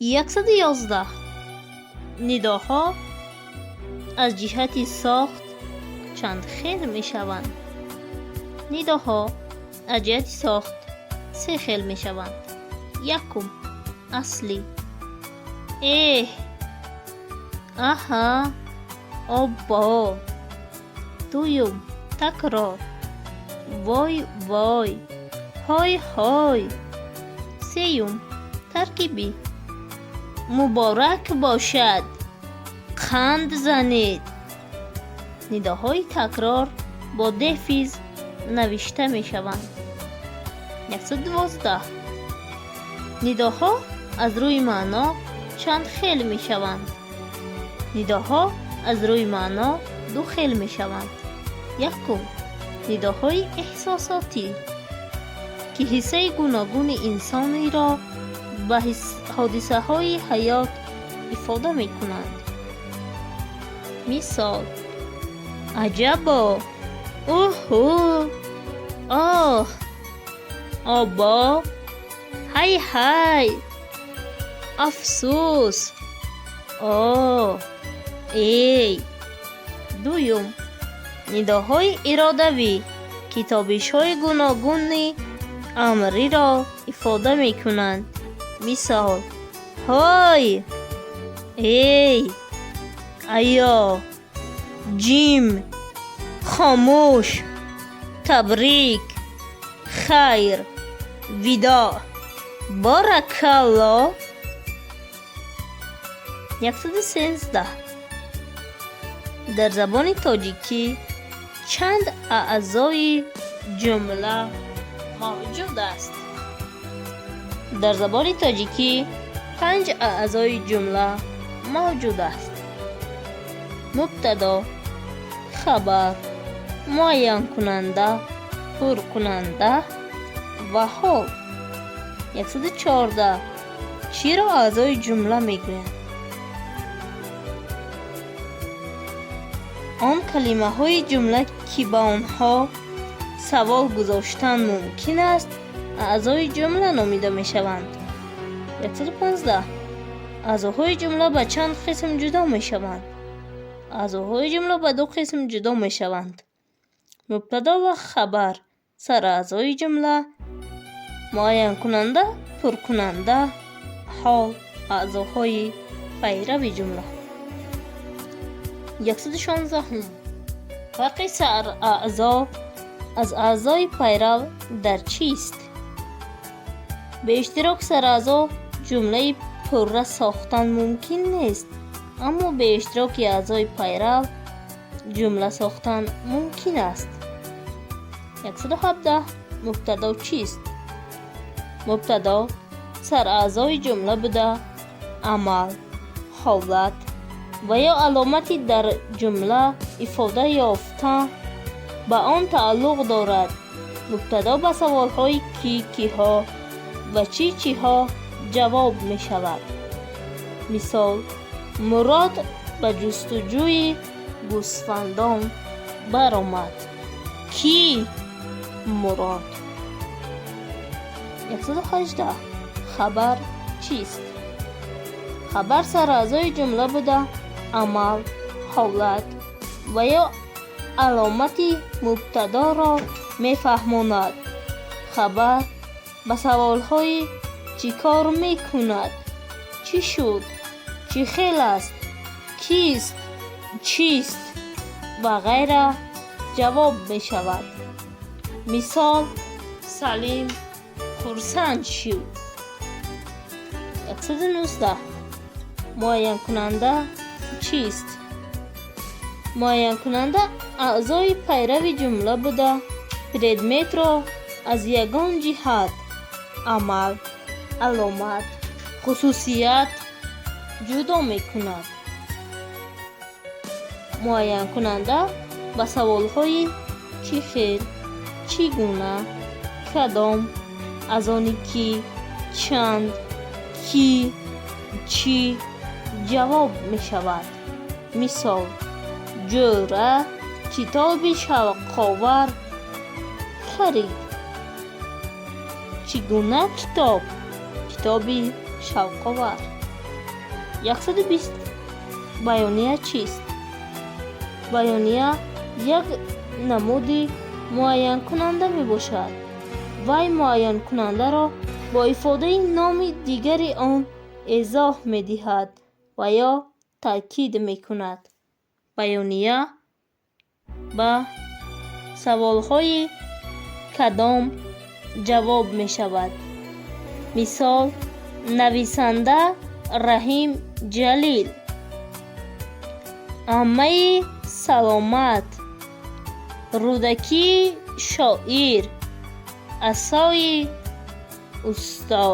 111. Нидоҳо аз ҷиҳати сохт чанд хел мешаванд? Нидоҳо аз ҷиҳати сохт се хел мешаванд. Якум: аслӣ: эҳ, аҳа, оббо. Дуюм: такрор: вой, вой, ҳой, ҳой. Сеюм: таркибӣ: муборак бошад, қанд занед. Нидоҳои такрор бо дефис навишта мешаванд. 112. Нидоҳо аз рӯи маъно чанд хел мешаванд? Нидоҳо аз рӯи маъно ду хел мешаванд. Якум: нидоҳои эҳсосотӣ, ки ҳиссаи гуногуни инсониро ба ҳодисаҳои ҳаёт ифода мекунанд. Мисол: аҷабо, уҳу, оҳ, обо, ҳай, ҳай, афсӯс, о, эй. Дуюм: нидоҳои иродавӣ, ки тобишҳои гуногуни амриро ифода мекунанд. Мисол: ҳой, эй, аё, ҷим, хомӯш, табрик, хайр, видоъ, боракалло. 113. Дар забони тоҷикӣ чанд аъзои ҷумла мавҷуд аст? Дар забони тоҷикӣ панҷ аъзои ҷумла мавҷуд аст: мубтадо, хабар, муайянкунанда, пуркунанда ва ҳол. 114. Чиро аъзои ҷумла мегӯянд? Он калимаҳои ҷумла, ки ба онҳо савол гузоштан мумкин аст, аъзои ҷумла номида мешаванд. 115. Аъзоҳои ҷумла ба чанд қисм ҷудо мешаванд? Аъзоҳои ҷумла ба ду қисм ҷудо мешаванд: мубтадо ва хабар сараъзои ҷумла, муайянкунанда, пуркунанда, ҳол аъзоҳои пайрави ҷумла. 116. Фарқи сараъзо аз аъзои пайрав дар чист? Бе иштирок сараъзо ҷумлаи пурра сохтан мумкин нест, аммо бе иштироки аъзои пайрав ҷумла сохтан мумкин аст. 117. Мубтадо чист? Мубтадо сараъзои ҷумла буда, амал, ҳолат ва ё аломати дар ҷумла ифода ёфта ба он тааллуқ дорад. Мубтадо ба саволҳои кӣ, киҳо ва чӣ, чиҳо ҷавоб мешавад. Мисол: Мурод ба ҷустуҷӯи гӯсфандон баромад. Кӣ Мурод? 118. Хабар чист? Хабар сараъзои ҷумла буда, амал, ҳолат ва ё аломати мубтадоро мефаҳмонад. Хабар ба саволҳои чӣ кор мекунад, чӣ шуд, чӣ хел аст, кист, чист ва ғайра ҷавоб мешавад. Мисол: Салим хурсанд шуд. 119. Муайянкунанда чист? Муайянкунанда аъзои пайрави ҷумла буда, предметро аз ягон ҷиҳат амал, аломат, хусусият ҷудо мекунад. Муайянкунанда ба саволҳои чӣ хел, чӣ гуна, кадом, аз они кӣ, чанд, кӣ, чӣ ҷавоб мешавад. Мисол: Ҷӯра китоби шавқовар харид. Чӣ гуна китоб? Китоби шавқовар. 120. Баёния чист? Баёния як намуди муайянкунанда мебошад. Вай муайянкунандаро бо ифодаи номи дигари он эзоҳ медиҳад ва ё таъкид мекунад. Баёния ба саволҳои кадом ҷавоб мешавад. Мисол: нависанда Раҳим Ҷалил, аммаи Саломат, Рӯдакии шоир, асои усто.